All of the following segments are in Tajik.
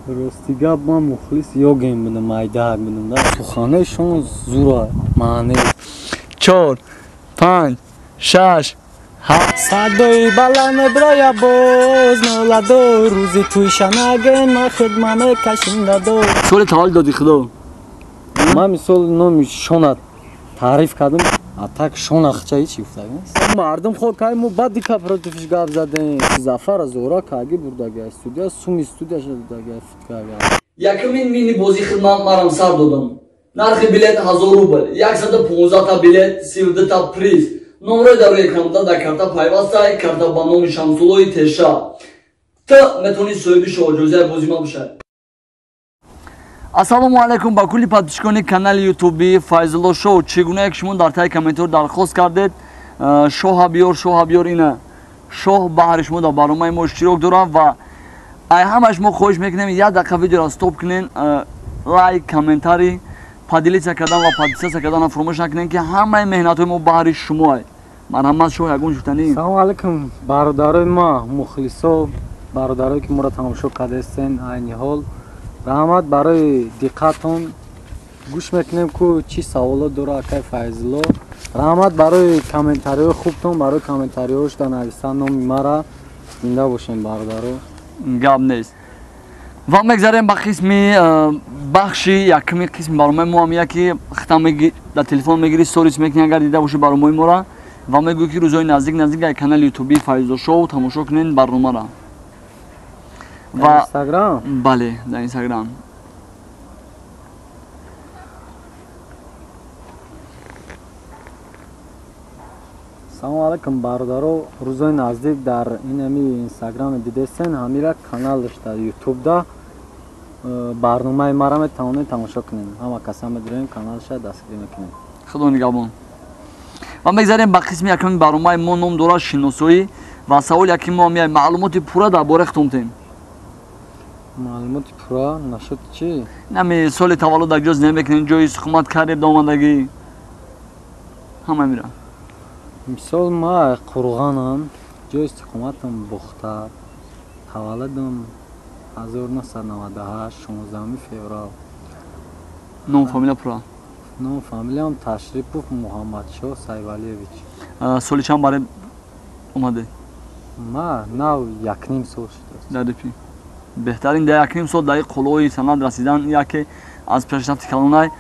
Рости гап, ман мухлис ёгем будам, майдаак будам да. Суханои шумо зура маъне. 4, 5, 6, 7. Садои баланд броя боз ноладо, рӯзи туй шанаген ма хидма мекашим дадо. Соли таваллуд доди худо. Ман мисол номи шонат таъриф кардам, а так шона хча ҳеч гуфтагӣ. Мардум хо кай мо баъди ка противш гап задем. Зафар Зора каги бурдага студия, суми студияша додага фиткага. Якумин мини бозӣ хидмат марам сар додам. Нархи билет 1000 рубл, 115 та билет, 32 та приз. Номрои дар рӯи экранта дар карта пайвастай, карта ба номи Шамсуллои Теша. Ту метавонӣ соҳиби шоҳҷоизаи бозӣ ма бошад. Ассалому алайкум ба кулли подписчикони канали ютуби Файзулло Шоу. Чӣ гуна як шумо дар таи комментар дархост кардед, шоҳа биёр, шоҳа биёр, ина шоҳ баҳри шумо дар барномаи мо иштирок дорад ва ай ҳамаи шумо хоҳиш мекунем як дақиқа видеоро стоп кунен, лайк, комментарий, поделиться кардан ва подписаться кардан фаромӯш накунен, ки ҳамаи меҳнатҳои мо баҳри шумоа. Марҳамат шоҳ, ягон гуфтанӣ? Салому алайкум бародарои ма, мухлисо, бародарое ки моро тамошо кардаистен айни ҳол. Раҳмат барои диққатон. Гӯш мекунем ку чӣ саволот дора акай Файзулло. Раҳмат барои комментариҳои хубтон, барои комментариҳош дар навиштан номи мара. Зинда бошем бародаро. Гап нест. Ва мегзарем ба қисми бахши якуми қисми барномаи мо, ҳам яки хитам дар телефон мегирӣ, сторис мекунӣ агар дида бошӣ барномаи моро, ва мегӯӣ ки рӯзҳои наздик наздик дар канали ютуби Файзулло Шоу тамошо кунед барномаро. Ва Инстаграм? Бале, дар Инстаграм. Салому алайкум бародаро, рӯзҳои наздик дар инами Инстаграм дидесен, ҳамира каналш дар ютубда барномаи мара метавонед тамошо кунед. Ҳама каса медорем каналша дастгирӣ мекунем. Худо нигаҳбон. Ва мегзарем ба қисми якуми барномаи мо, ном дорад шиносоӣ, ва саволи якуми мо меяд маълумоти пурра дар бораи худтон. Маълумоти пурра нашуд чӣ? Нами соли таваллуд дар ҷо зиндагӣ мекунед, ҷои истиқомат кардед, омадагӣ, ҳама мера. Мисол ма Қурғонам, ҷои истиқоматам Бухтар, таваллудам 1998, 16 феврал. Ном фамилия пурра? Ном фамилиям Ташрипов Муҳаммадшоҳ Сайвалиевич. Соли чанд баре омадед? Ма нав 1.5 сол шудааст. Дар репи. Беҳтарин, дар 1.5 сол дар қуллаҳои санъат расидан яке аз пешрафти калонай.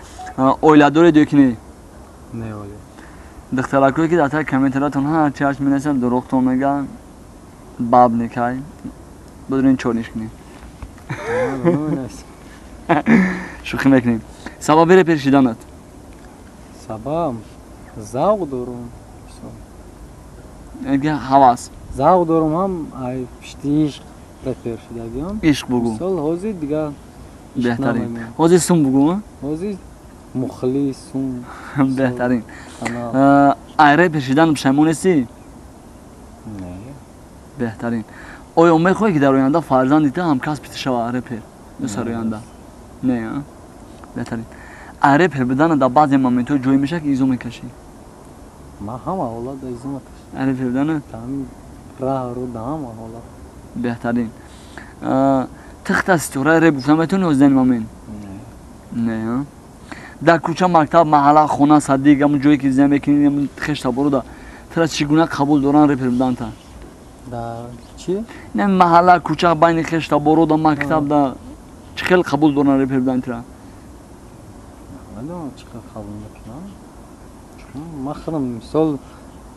Оила доред ё ки не? Не, оила. Духтаракое ки дар таи комментариятон ҳар чиаш менависанд, дурӯғтон мегӯянд, баб некай, бидонед чор ниш кунед. Шӯхӣ мекунем. Сабаби репер шиданат? Сабаб завқ дорум. Яъне ҳавас? Завқ дорум, ҳам ай пишти ишқ репер шудагиам. Ишқ бугӯ. Мисол ҳозир дигар беҳтарин. Ҳозир сум бугӯ? Ҳозир мухлис сум. Беҳтарин. Ай репер шидан пушаймон нестӣ? Не. Беҳтарин. Оё мехоҳӣ ки дар оянда фарзанди ту ҳамкасби ту шавад репер ё сароянда? Не, беҳтарин. Ай репер будана дар баъзе моментҳо ҷое мешавад ки изо мекашӣ? Ман ҳама ҳолат изо мекашам. Ай репер будана? Раҳ ру да ҳама ҳолат. Беҳтарин. Тихта ситораи реп гуфта метавонӣ ҳозир дар ин момент? Не. Дар кӯча, мактаб, маҳалла, хона, садик, ҳамон ҷое ки зиндагӣ мекунӣ, ҳамон хештаборо да тура чӣ гуна қабул доранд репер буданта? Дар чӣ? Не, маҳалла, кӯча, байни хештаборо да, мактаб да чӣ хел қабул доранд репер будан тура? Намедонам чӣ хел қабул мекунанд. Ман худам мисол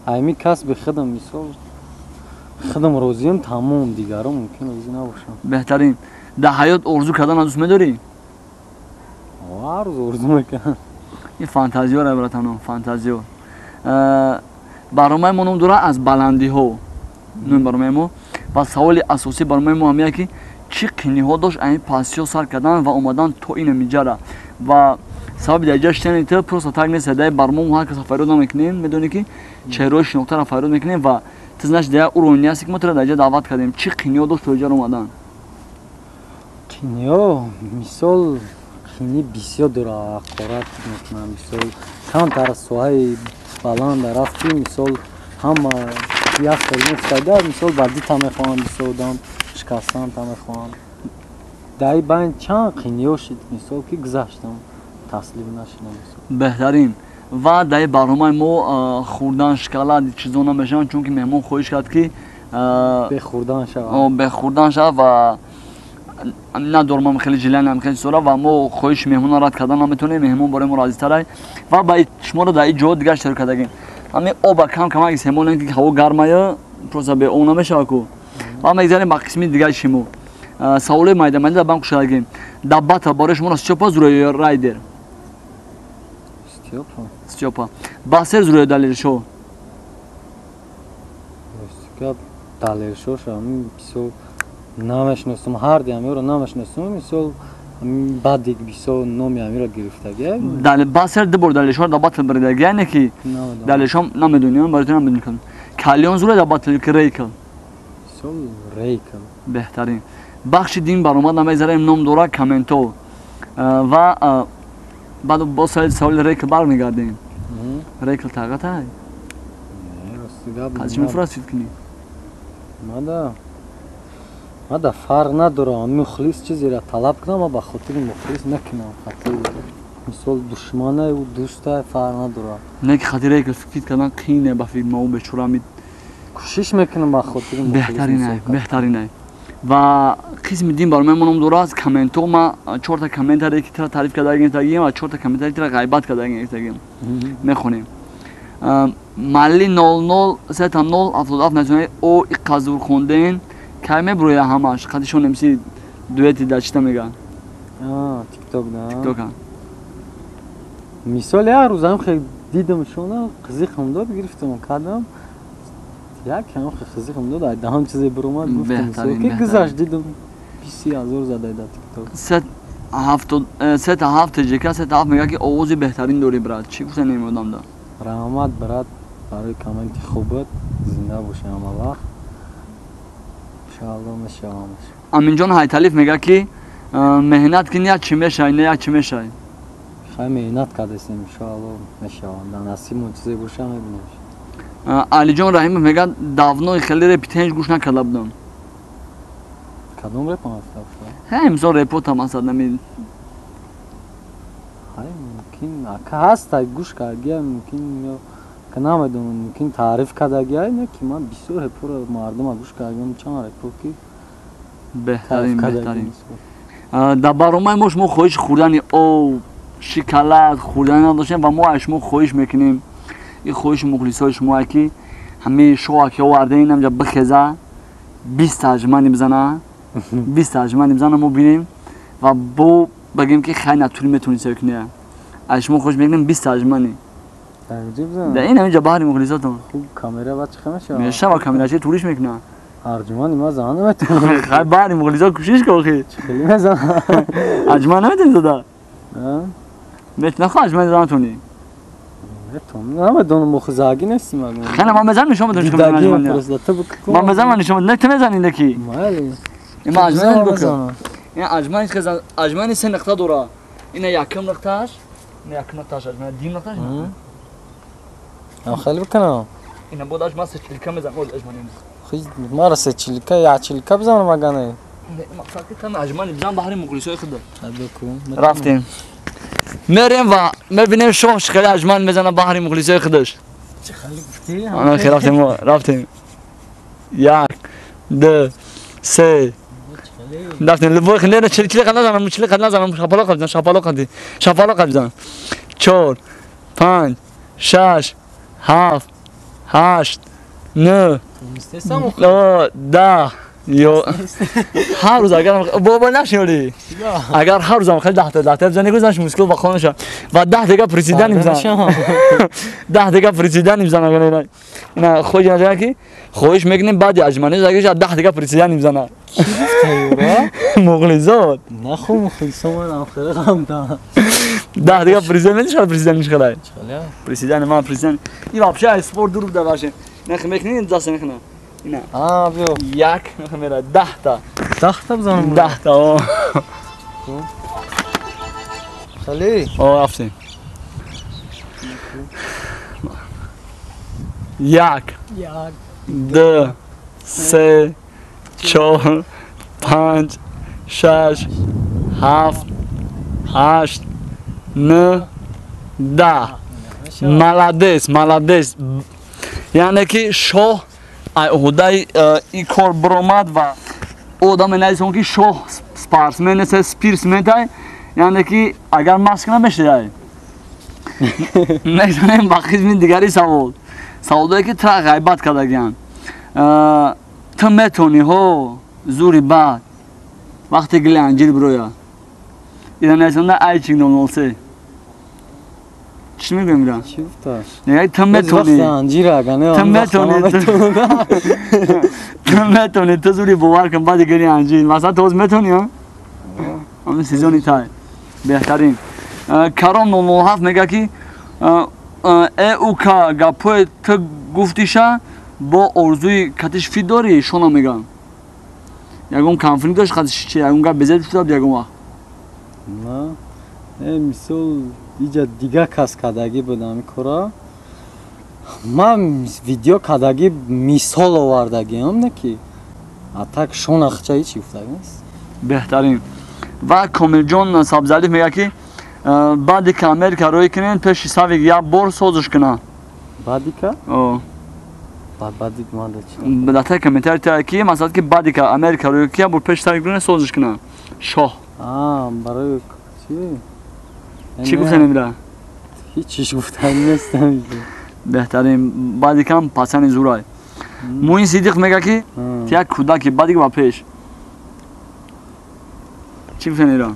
айми касби худам мисол худам розиям, тамом, дигарон мумкин розӣ набошанд. Беҳтарин. Дар ҳаёт орзу карданро дӯст медорӣ? Ҳар рӯз орзу мекунам. Ин фантазиёра, братано, фантазиё. Барномаи мо ном дорад аз баландиҳо. Номи барномаи мо. Ва саволи асосии барномаи мо ҳамия ки чӣ қиниҳо дошт айн пастиҳо сар кардан ва омадан то ин миҷара. Ва сабаби дар ҷа шидани ту просто так нест, дар барнома мо ҳар касро фарёд намекунем, медонӣ ки чеҳраҳои шинохтаро фарёд мекунем ва ту значит дар як уровне ҳасти ки мо туро дар ҷа даъват кардем. Чӣ қиниҳо дошт то ҷаро омадан? Қиниҳо мисол қини бисёр дора, ҳақорат мекунам, мисол камтар соҳаи баланд рафти, мисол ҳама як хел нестада, мисол ба дита мехоҳанд, бисёр одам шикастанта мехоҳанд. Дар байн чанд қиниё шид, мисол ки гузаштам, таслим нашидам. Беҳтарин. Ва дар барномаи мо хӯрдан шоколад чизо намешаванд, чунки меҳмон хоҳиш кард ки бехӯрдан шавад. Бехӯрдан шавад ва надорам хеле жилан хеле сора ва мо хоҳиши меҳмонро рад кардан наметавонем. Меҳмон барои мо азизтар ва ба шуморо дар ин ҷо дигар иштирок кардагем. Ҳамин оба кам камак истеъмол кунем ки ҳаво гармая, просто бе об намешавад ку. Ва мегзарем ба қисми дигари шумо. Саволои майда майда дар банк кушодагем. Дар батл барои шуморо Стёпа зуро райдер? Стёпа. Стёпа. Басер зуро Далершо? Гап Далершо шам бисёр намешносам, ҳар ди амиро намешносам, мисол бадик бисёр номи амиро гирифтагӣ. Дали Басер ду бор Далершо дар батл бирдагӣ, яъне ки Далершо намедонем, барои ту намедонем. Калион зуро дар батл ки Рейкл? Мисол Рейкл. Беҳтарин. Бахши дин баромад намезарем, ном дора комменто. Ва баъд боз саволи Рейкл бармегардем. Рейкл тағатай? Аз чӣ мефурасид кунӣ? Мада фарқ надорам, мухлис чизеро талаб кунам, ма ба хотири мухлис накунам. Хатири мисол душманай ӯ дӯстай фарқ надорам. Не ки хатири Рейкл фикр кардан қине ба фикр ма ӯ бечора ми кӯшиш мекунам ба хотири мухлис. Беҳтаринай, беҳтаринай. Ва қисми дин баромаи мо ном дорад комменто. Ма чорта комментаре ки тра таъриф карда гирифтагием ва чорта комментаре ки тра ғайбат карда гирифтагием мехонем. Малли 00 30 77 национали о иқазур хонден кай меброя ҳамаш қадишон МС дуэти дар чита мега? Тикток да. Тиктока. Мисол як рӯзам хеле дидам шона қизиқам дод, гирифтам кардам. Як кам қизиқам дод, ай даҳам чизе биромад, гуфтам ки гузашт, дидам 20000 зада дар тикток. 7 7 ТЖК 7 мега ки овози беҳтарин дорӣ брат. Чӣ гуфта намеодам да? Раҳмат брат барои комменти хубат, зинда бошӣ ҳама вақт. Иншоалло мешавам. Аминҷон Ҳайталиф мега ки меҳнат кунӣ як чӣ мешавӣ, не як чӣ мешавӣ. Хай меҳнат кардастем, иншоалло мешавам. Дар насибмон чизе боша мебинем. Алиҷон Раҳимов мега давно хеле репи тенҷ гӯш накарда будам. Кадом реп ҳаста? Ҳай мисол репотам ҳастад нами. Ҳай мумкин ака ҳаста гӯш кардагия, мумкин ё ка намедонам, мумкин таъриф кардагия, не ки ман бисёр репоро мардума гӯш кардагиам, чанд репо ки беҳтарин, беҳтарин. Дар барномаи мо шумо хоҳиши хӯрдани об, шоколад хӯрдан надоштем ва мо аз шумо хоҳиш мекунем. Ин хоҳиши мухлисои шумо ки ҳамаи шоҳа ки овардаин ҳамҷа бихеза, 20 таҷмани бизана, 20 таҷмани бизана, мо бинем ва бо бигем ки хай натури метавонӣ саё кунӣ. Аз шумо хоҳиш мекунем 20 таҷмани. Да ин ҳаминҷа баҳри мухлисотон. Хуб камера ба чӣ мешавад? Мешава, камерачи туриш мекунад. Арҷумани ма зан наметавонам. Хай баҳри мухлисот кӯшиш кун охи. Хеле мезанам. Арҷуман наметавонӣ зада? Нахоҳ арҷумани зада натавонӣ. Намедонам, мо хизагӣ нестим. Хеле ман мезанам, нишон медонам чӣ мезанам. Ман мезанам, нишон медонам. Не, ту мезанӣ леки. Майли. Ин арҷумани бикун. Ин арҷумани хеза, арҷумани се нуқта дора. Ин якум нуқтааш, ин якум нуқтааш арҷумани, дим нуқтааш. Ам хеле бикунам. Ин бод арҷуман се чилка мезанам, оз арҷумани. Хиз мара се чилка, як чилка бизанам агане. Мақсад ки там арҷумани бизан баҳри мухлисои худо. Рафтем. Мерем ва мебинем шоҳ чӣ хеле арҷуман мезанад баҳри мухлисои худаш. Чӣ хеле гуфтӣ? Ана хеле рафтем, рафтем. 1 2 3 рафтем. Либои хеле не чили қад назанам, чили қад назанам, шапалоқ қад бизан, шапалоқ қад бизан, шапалоқ қад бизан. 4 5 6 7 8 9 10 ё ҳар рӯз агар бобо нашунӣ, агар ҳар рӯзам хеле 10 та 10 та бизанӣ, гузаш мушкил ба хона ва 10 дига президент мизан, 10 дига президент мизан. Агар ина хоҳиш назар ки хоҳиш мекунем баъди аҷманӣ агар 10 дига президент мизана. Мухлисот наху мухлисоман хеле ғамда. 10 дига президент мешавад, президент мешавад. Президент ман президент. Ин вообще аз спорт дур буда баше. Нах мекунӣ даст нахна. Ина. Биё. Як мера 10 та. 10 та бизанам. 10 та. О. Хеле? О, рафтем. 1 2 3 4 5 6 7 8 9 10. Молодец, молодец. Яъне ки шоҳ ай уҳдаи ин кор биромад ва одаме наисон ки шоҳ спортсмен нест, спирсментай. Яъне ки агар машқ намешидай. Мегзанем ба қисми дигари савол. Саволое ки тра ғайбат кардагиянд. Ту метонӣ ҳо зури бад вақте гили анҷир бироя. Ина наисонда айчик 003. Чӣ мегӯем ира? Чӣ гуфта? Мегӯяд ту метонӣ. Ту метонӣ. Ту метонӣ, ту зури бовар кун баъди гили анҷир. Масалан ту ҳоз метонӣ, ҳа? Ҳамин сезони тай. Беҳтарин. Каром 007 мегӯяд ки э ука гапҳои ту гуфтиша бо орзуи катиш фит дорӣ шона мегӯям. Ягон конфликт дошт катиш чи? Ягон гап безеб шуда буд ягон вақт? На. Мисол иҷа дига кас кардагӣ буд ҳамин кора. Ман видео кардагӣ мисол овардагиам, не ки а так шона хча ҳеҷ гуфтагӣ нест. Беҳтарин. Ва Комилҷон Сабзалиф мегӯяд ки баъде ки Америка рӯй кунед пеши Савик як бор созиш кунад. Баъди ка? О. Баъди манда чи? Дар таи комментари тая ки масалан ки баъде ки Америка рӯй ки як бор пеши Савик рӯй созиш кунад. Шоҳ. А, барои чи? Чӣ гуфтан имра? Ҳеҷ чиз гуфтан нестам. Беҳтарин. Баъди кам пасани зурай. Муин Сидиқ мегӯяд ки як кӯдаки баъди ки ба пеш. Чӣ гуфтан ира?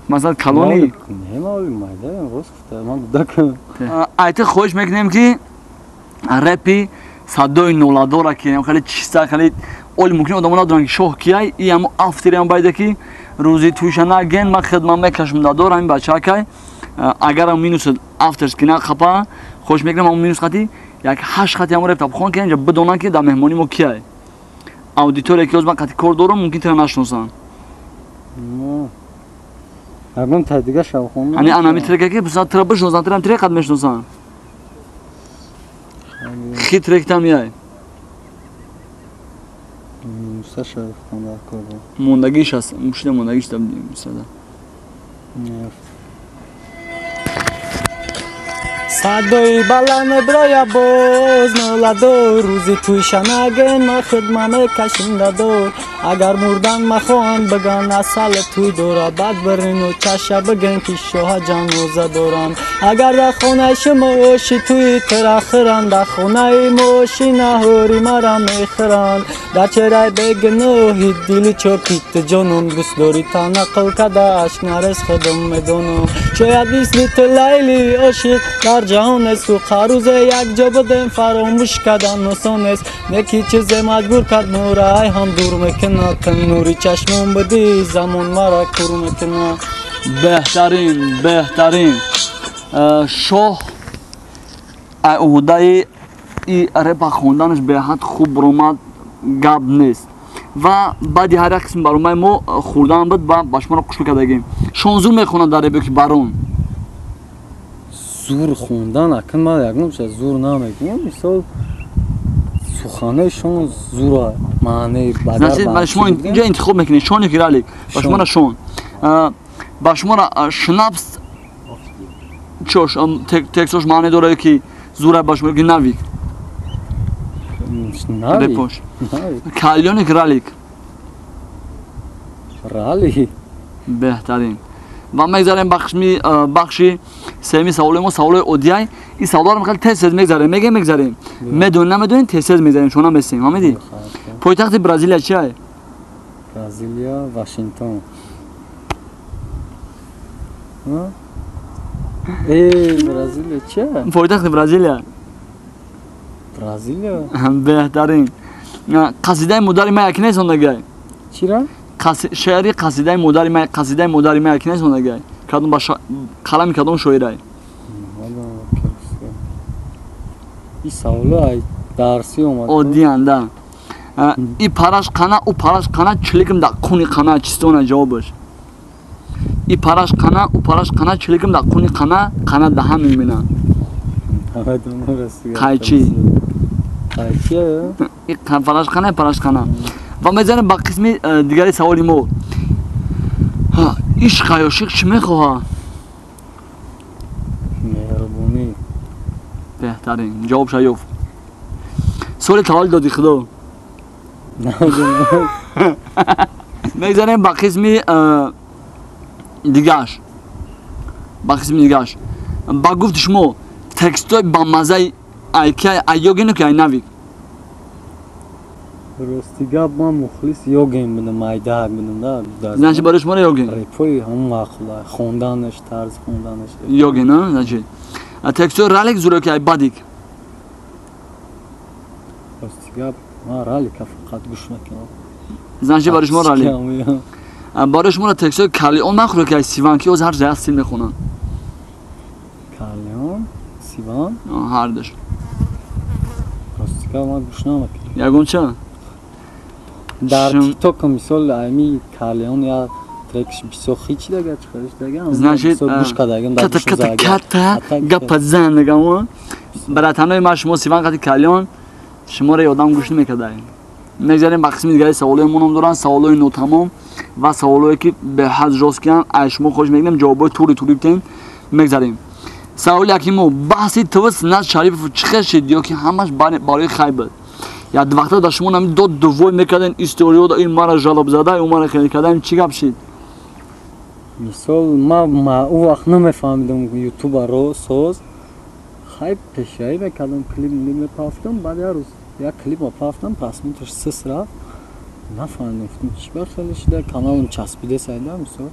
Масалан калони? Не, ман майдаям, рост гуфта, ман кӯдакам. Айти хоҳиш мекунем ки репи садои ноладора ки хеле чиста, хеле оли мумкин одамо надоранд ки шоҳ кияй, и ҳамо автори байда ки рӯзи туйша наген, ман хидмат мекашам дадор ҳамин бачаакай. Агарам минус авторс ки нақапа, хоҳиш мекунем ҳамон минус хати як 8 хати ҳамо репта бихон ки инҷа бидонанд ки дар меҳмонии мо кияй. Аудитория ки ҳоз ман қати кор дорам, мумкин тира нашиносанд. Ягон тай дига шавхон. Ани ана ҳамин трека ки бисад тира бишносанд, тира трек қад мешиносанд. Хи тректам яй. Муса шавхон дар кор. Мондагиш аст, мушида мондагиш да мусада. Садои баланд броя боз ноладор, рӯзи туйша наген, ман хидма мекашим дадор. Агар мурдан махоҳанд биган асал туй дора, бад бирину чаша бигэн ки шоҳа ҷаноза дорам. Агар дар хонаи шумо оши туи тира хӯранд, дар хонаи мо оши наҳори мара мехӯранд. Дар чеҳраи бегуноҳи дили чокит ҷонум, дӯст дорӣ та нақл када ашк нарез худам медонам. Шояд мисли ту Лайли ошиқ дар ҷаҳон несту, қарӯзе якҷо будем фаромӯш кардан осон нест. Неки чизе маҷбур кард мора ай ҳам дур мекунад, нури чашмон будӣ замон мара кур мекунад. Беҳтарин, беҳтарин. Шоҳ ай уҳдаи и репа хонданаш беҳад хуб баромад, гап нест. Ва баъди ҳар як қисми баромаи мо хӯрдан буд ва ба шуморо қушл кардагем. Шон зур мехонад дар реп ё ки барон? Зур хондан акн ман ягон чиз зур намегӯям. Мисол суханои шон зура маънии бадар. Шумо инҷа интихоб мекунед шон ё ки ралик? Ба шуморо шон. Ба шуморо шнапс чош текстош маъне дора ё ки зура ба шумо ё ки навик? Репош. Калён ё ки ралик? Ралик. Беҳтарин. Ва мегзарем бахши сеюми саволи мо, саволои оддияй. Ин саволҳоро хеле тез тез мегзарем, мегем мегзарем. Медонем намедонем тез тез мегзарем, шумо намесем, фаҳмидӣ? Пойтахти Бразилия чия? Бразилия Вашингтон. Бразилия чия? Пойтахти Бразилия. Бразилия? Беҳтарин. Қасидаи модари ман яки нест ондагай? Чира? Шеъри қасидаи модари ман, қасидаи модари ман яки нест ондагай? Кадом ба қалами кадом шоирай? Ин саволо ай дарсӣ омад. Оддиян, да. И параш қана, ӯ параш қана, чиликм дар қуни қана, чистона ҷавобаш. И параш қана, ӯ параш қана, чиликм дар қуни қана, қана даҳан мебинад. Қайчи. Қайчи? И параш қана, параш қана. Ва мезанем ба қисми дигари саволи мо. Ишқ ошиқ чӣ мехоҳад? Меҳрубонӣ. Беҳтарин ҷавоб шаёфт. Соли таваллуд доди худо? Мегзарем ба қисми дигаш. Ба қисми дигаш. Ба гуфти шумо текстҳои бамазаи айкай айёгену ки айнавик? Рости гап, ман мухлис Ёген будам, айдаак будам да. Значит, барои шуморо Ёген? Репои ҳамон маъқула, хонданаш, тарзи хонданаш. Ёген, а? Значит. Текстҳои Ралик зуро ки ай Бадик? Рости гап, ман Ралика фақат гӯш мекунам. Значит, барои шумо Ралик. Барои шуморо текстҳои Калион махӯро ки ай Сиван, ки ҳозир ҳар ҷая стил мехонанд? Калион, Сиван? Ҳардуш. Рости гап, ман гӯш намекунам. Ягон ча? Дар тикток мисол ами Калион я трекш бисёр хич дага, чӣ дага. Значит, гӯш кардагим. Ката ката ката гапа зан дагам. Братанои ма, шумо Сиван қати Калион шуморо ёдам гӯш намекардаем. Мегзарем ба қисми дигари саволҳои мо ном доранд саволҳои нотамом ва саволҳое ки беҳад жёсткиянд. Ай шумо хоҳиш мекунем ҷавобҳои тури тури битем. Мегзарем. Саволи яки мо: баҳси ТВ Сунат Шарипов чӣ хел шид ё ки ҳамаш барои хай буд? Як вақта дар шумо нами дод дувой мекарден, историёда ин мара жалоб зада, ӯ мара хеле кардаем, чӣ гап шид? Мисол, ма ӯ вақт намефаҳмидам ютубаро соз. Хай пешравӣ мекардам, клип мепафтам, баъд як рӯз як клип мапафтам, просмотрш сис рафт. Нафаҳмидам, гуфтам чӣ ба хеле шида, каналам часпида сайда, мисол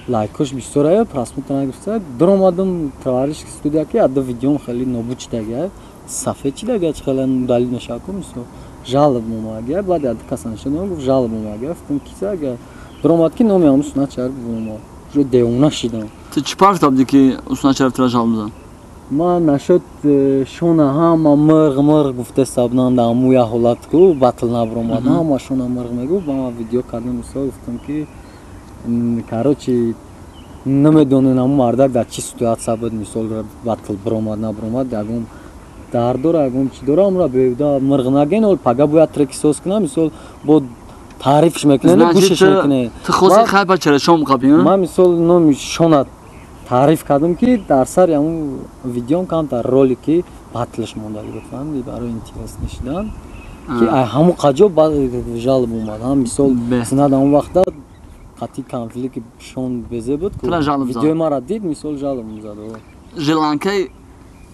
лайкош бисёр ая, просмотр нагирифта. Дуромадам товарищеский студия ки адда видеом хеле нобуд шидага, сафед шидага, чӣ хеле удалить мешавад ку, мисол жалоб омага. Баъд адда каса нишон гуфт, жалоб омага. Гуфтам киса ага? Дуромад ки номи ҳамун Сунат Шарипов омад. Уже девона шидам. Ту чӣ парфта будӣ ки Сунат Шарипов тура жалоб зад? Ман нашуд шона ҳама мирғ мирғ гуфта сабнанд, ҳаму як ҳолат ку батл набаромад, ҳама шона мирғ мегуфт. Ба ман видео кардам, мисол гуфтам ки короче намедонем ҳамун мардак дар чӣ ситуация буд, мисол батл биромад набаромад, ягон дард дора, ягон чӣ дора, амра беҳуда мирғ наген, ол пага бояд треки соз кунам, мисол бо таърифш мекунем, гӯшаш мекунем. Ту хоси хайпа чара шом қапи? Ман мисол номи шона таъриф кардам ки дар сари ҳамун видеом камтар ролики батлш мондаги буд, фаҳмидӣ, барои интерес нишидан ки ҳамун қаҷо жалоб омад. Ҳам мисол Сунат ҳамун вақта қатъи конфликти шон безе буд, видеои мара дид, мисол жалоб зад. Желанкаи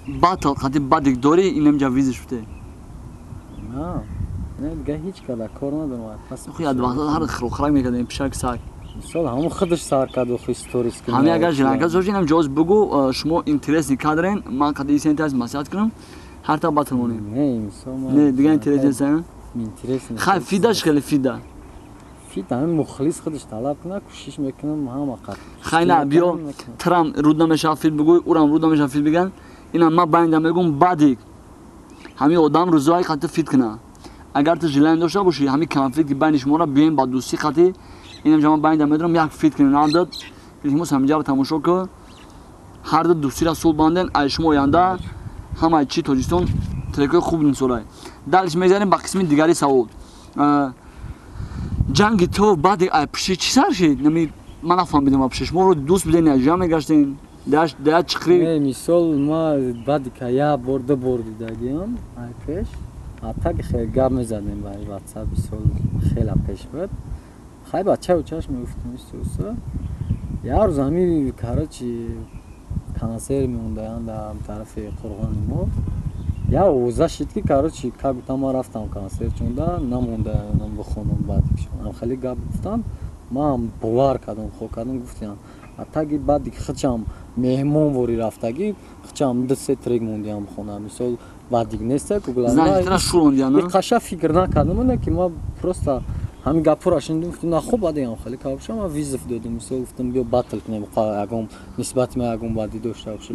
батл қати Бадик дорӣ? Инамҷа визиш буте? Не, дига ҳеҷ када кор надорам. Як вақта ҳар хирохирак мекардем, пишак саг. Мисол ҳамун худаш сар кард охи сторис. Ҳами агар желанка дошти, инам ҷоз бугу, шумо интересный кадрен, ман қади исентаз маслиҳат кунам, ҳар та батл монем. Не, мисол не, дига интерес нест? Интерес. Хай фидаш хеле фида. Фид ҳамин мухлис худаш талаб кунад, кӯшиш мекунам ҳама қад. Хай на, биё трам руд намешавад фид бугӯй, урам руд намешавад фид биган. Инам ман байнда мегӯм, Бадик ҳамин одам рӯзои қати фид кунад. Агар ту желание дошта бошӣ, ҳамин конфликти байни шуморо биёем ба дӯстӣ қати, инам ҷама байнда медорам, як фид кунем. Ҳардад илтимос, ҳаминҷаро тамошо кун, ҳарду дӯстиро сулҳ банден, ай шумо оянда ҳамаи чи Тоҷикистон трекҳои хуб нисорай. Дальше мезанем ба қисми дигари савол. Ҷанги ту баъди ай пиши чӣ сар шид? Нами ман нафаҳмидам, пиши шумо дӯст буден, яҷа мегаштен, дая чиқри? Не, мисол ма баъди ка як бор ду бор дидагиам ай пеш, атак хеле гап мезадем ба ватсап, мисол хела пеш буд, хай бачаю чашм мегуфтем исуса. Як рӯз ҳами короче консерт мемондаянд дар тарафи қурғони мо, як овоза шид ки короче как будто ман рафтам консерт чунда намондаям бихонам. Баъд хеле гап гуфтанд, ман бовар кардам, хо кардам, гуфтам атаги баъди хичам меҳмон вори рафтагӣ, хичам ду се трек мондиям хона, мисол баъдик неста. Қаша фикр накардам, не ки ман просто ҳамин гапҳоро шунидам, гуфтам на хуб, баъдиам хеле кабша, ман вызов додам, мисол гуфтам биё батл кунем, ягон нисбати ман ягон бадӣ дошта боша.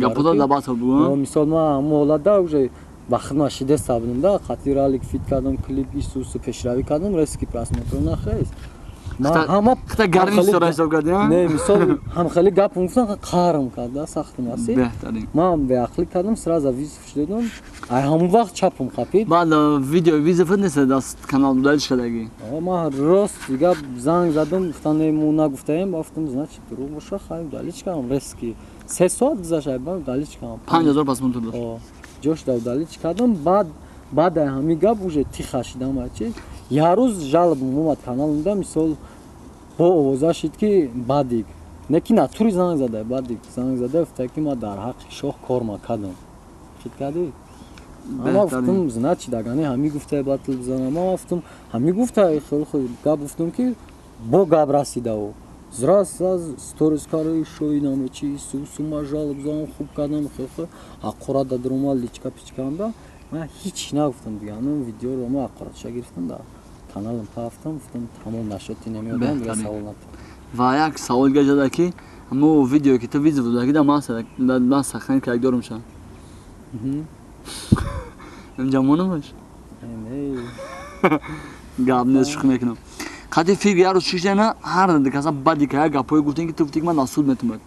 Мисол ман ҳамон ҳолатда уже ба хидмат шидеста будам да, қатъи ралик фит кардам, клип исусу пешравӣ кардам, резкий просмотр нахест. Ҳама хата гарми сора ҳисоб кардӣ, не, мисол ҳам хеле гап гуфтам, қарм карда сахтам аси. Беҳтарин. Ман беақлӣ кардам, сразу вызов додам. Ай ҳамон вақт чапам қапид. Баъд видео вызов нест даст канал удалить шудагӣ. Ман рост гап занг задам, гуфтан не, мо нагуфтаем, гуфтам значит дурӯғ боша, хай удалить кардам резки. 3 соат гузашт, ай баъд удалить кардам. 5000 просмотр дошт. Ҷош да удалить кардам, баъд ай ҳамин гап уже тиха шидам ачи. Як рӯз жалобам омад каналымда, мисол бо овоза шид ки Бадик не ки натури занг зада, Бадик занг зада гуфта ки ман дар ҳаққи шоҳ кор макардам. Шид кардӣ? Ман гуфтам значит агар не ҳамин гуфта батл бизанам. Ман гуфтам ҳамин гуфта хеле хуб гап гуфтам ки бо гап расида ӯ. Раз раз сторис кари шоинам чи сума жалоб занам хуб кардам, хеле ҳақорат да даромад личка пичканда. Ман ҳеч нагуфтам дига, ҳамин видеоро ман ҳақоратша гирифтам да каналам пафтам, гуфтам тамом нашуд, намеодам дига савол натам. Ва як савол дига ҷада ки ҳамо видеое ки ту вызов додагӣ да ман сахнани ки дорум ша. Ҷамонамаш? Не. Гап нест, шӯхӣ мекунам. Қати фикр як рӯз шиштена ҳар каса баъди ка як гапҳое гуфтем ки ту гуфтӣ ки ман дар суд метумад.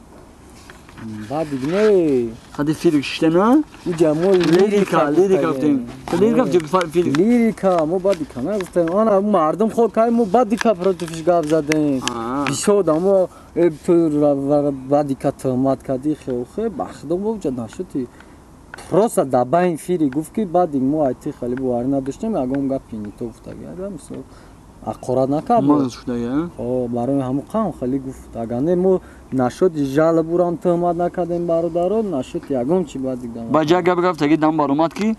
Баъди не. Қати фирк шиштена уҷа мо лирика лирика гуфтем. Лирика фирк. Лирика мо баъди ка нагуфтем. Ана мардум хо кай мо баъди ка противш гап задем. Бисёр одамо ту баъди ка туҳмат кардӣ хе ба худо мо уҷа нашуди. Просто дар байн фири гуфт ки баъди мо айти хеле боварӣ надоштем, ягон гапи не то гуфтагӣ. Мисол ҳақорат накард. Барои ҳамон қавм хеле гуфт. Агар не мо нашуд жалобурам туҳмат накардем бародаро, нашуд ягон чи баъди ба ҷа гап гафтаги дам баромад ки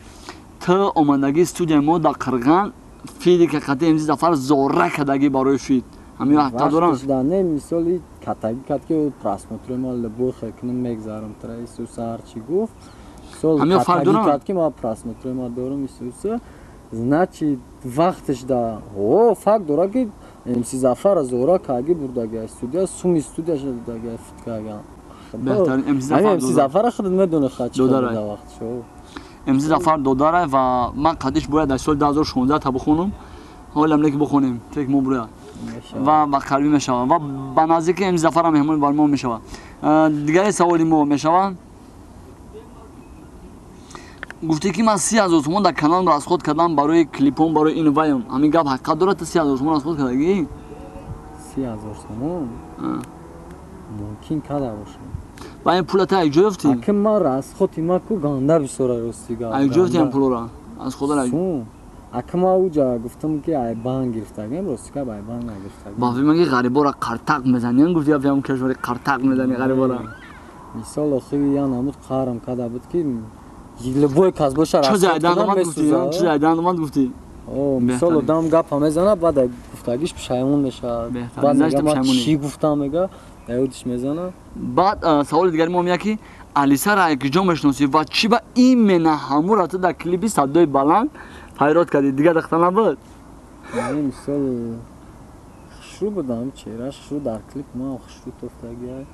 ту омадагӣ студияи мо дар Қирған фиди ки қати МС Зафар зора кардагӣ барои фит. Ҳамин ҳаққа дорам. Не, мисоли катагӣ кард ки просмотри ма любой хел кунам мегзарам тра Исуса ҳарчи гуфт. Мисол катагӣ кард ки ма просмотри ма дорам Исуса. Значит вақташ да о факт дора ки МС Зафар зора каги бурдаги студия, суми студияша дудаги фит каган. Беҳтарин МС Зафар. МС Зафар худат медони хачи додарай. Да вақтшо. МС Зафар додарай ва ман қадиш бояд дар соли 2016 та бихонам. Ҳолам не ки бихонем, тек мо буря. Ва ба қарибӣ мешавад ва ба наздики МС Зафар ҳам меҳмони бар мо мешавад. Дигари саволи мо мешавад. Гуфтӣ ки ман 30,000 сомон дар каналам расход кардам барои клипом, барои ин ваям. Ҳамин гап ҳақиқат дорад, ту 30,000 сомон расход кардагӣ? 30,000 сомон? Мумкин карда бошам. Ба ин пула ту як ҷо ёфтӣ? Аки ман расходи ма ку ганда бисёра рости гап. Як ҷо ёфтӣ ин пулора? Аз худо як. Аки ман уҷа гуфтам ки ай банк гирифтагем, рости гап ай банк нагирифтагем. Ба фикр ман ки ғарибора қартақ мезанӣ, гуфти я фиам кишвари қартақ мезанӣ ғарибора. Мисол охири я намуд қарм карда буд ки любой кас боша чизе айдан омад гуфтӣ, чизе айдан омад гуфтӣ. Мисол одам гапа мезана, баъд гуфтагиш пушаймон мешавад. Баъд мега ман чӣ гуфтам, мега даёдиш мезана. Баъд саволи дигари мо меяд ки Алисаро як ҷо мешиносӣ ва чӣ ба именно ҳамура ту дар клипи садои баланд файрод кардӣ, дигар дахта набуд? Не, мисол хушрӯ будам, чеҳраш хушрӯ дар клип ман хушрӯ тофтагӣ.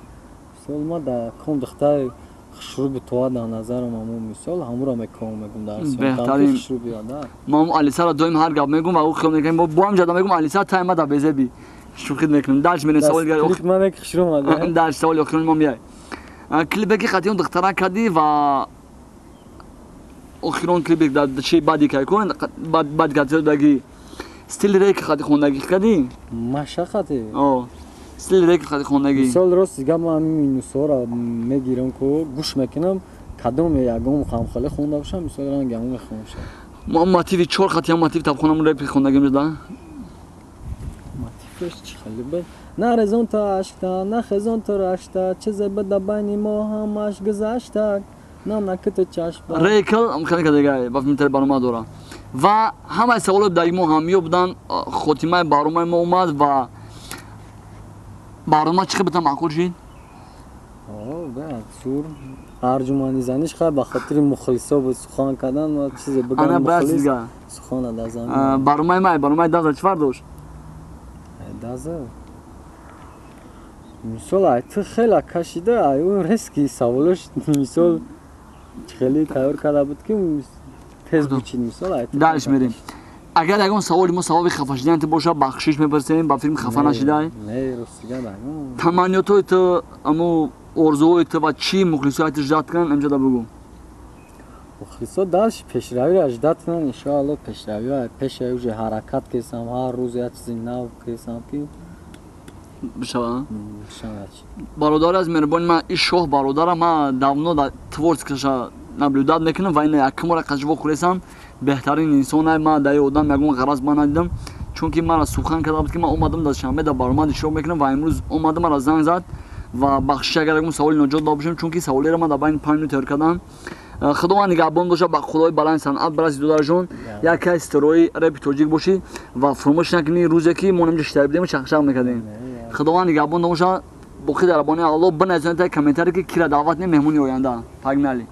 Мисол ман дар ком духтари хушрӯ битова дар назарам ҳамон мисол ҳамуро меком мегум дар беҳтарин хушрӯ биёда. Ман Алисаро доим ҳар гап мегум ва ӯ хиёл мекунем, бо ҳам ҷада мегум Алиса тай ма дар безеби. Шӯхӣ мекунем. Дальше мерем саволи дигар. Клип ман як хушрӯ омада. Дальше саволи охирини мо меяд. Клипе ки қатъи он духтара кардӣ ва охирон клипе дар чи баъди кай кун баъд кардагӣ стили рек қатъи хондагӣ кардӣ? Машаққате. О. Стили рек қатъи хондагӣ. Мисол рост гап ман ҳамин минусҳоро мегирам ку гӯш мекунам, кадом ягон хамхеле хонда бошам, мисол ранги ҳамон мехонам. Мо мотиви чор хати ҳам мотив табхонам реп хондагӣ мешда? Мотиваш чӣ хеле буд? На резон то ашкта, на хезон то рашта, чизе буда байни мо ҳамаш гузашта, нам накито чашма. Рекл ам хеле кадагай ба филм барнома дора. Ва ҳамаи саволот дар мо ҳамё будан, хотимаи барномаи мо омад ва барнома чӣ хел маъқул шид? Баъд сур арҷумани заниш хай ба хотири мухлисо буд сухан кардан ва чизе бигам мухлис сухана дар замин. Барномаи май, барномаи даза чӣ фарқ дошт? Даза мисол ай ту хеле кашида, ай ӯ резки саволош мисол хеле тайёр карда буд ки тез бучид мисол ай. Дальше мерем. Агар ягон саволи мо сабаби хафа шидани ту боша, бахшиш мепурсем, ба филм хафа нашидай. Не, ростига. Таманниётҳои ту, аму орзуҳои ту ва чӣ мухлисои ту ждать кунанд, амҷода бугӯ. Мухлисо дальше пешравиро ждать кунанд, иншоалло. Пешравиро пеша уже ҳаракат кесам, ҳар рӯз як чизи нав кесам ки бишава. Бародари аз меҳрубони ман, и шоҳ бародара ман давно дар творчество ша наблюдать мекунам ва ина якумора қажво хӯресам. Беҳтарин инсонай. Ман дар одам ягон ғараз ман надидам, чунки мара сухан карда буд, ки ман омадам дар шанбе дар баромад иштирок мекунам ва имрӯз омадам, мара занг зад. Ва бахшиш, агар ягон саволи ноҷо дод бошем, чунки саволеро ман дар байни 5 минут тайёр кардам. Худованд нигаҳбон боша, ба худои баланд санъат бараси, додарҷон, яке ситораи репи тоҷик бошӣ ва фуромӯш накунӣ рӯзе ки мо намҷа шитаи будем, шақшақ мекардем. Худованд нигаҳбон боша, боқӣ дар абони Алло. Бинависонед таи комментарие, ки кира даъват не меҳмони оянда. Погнали.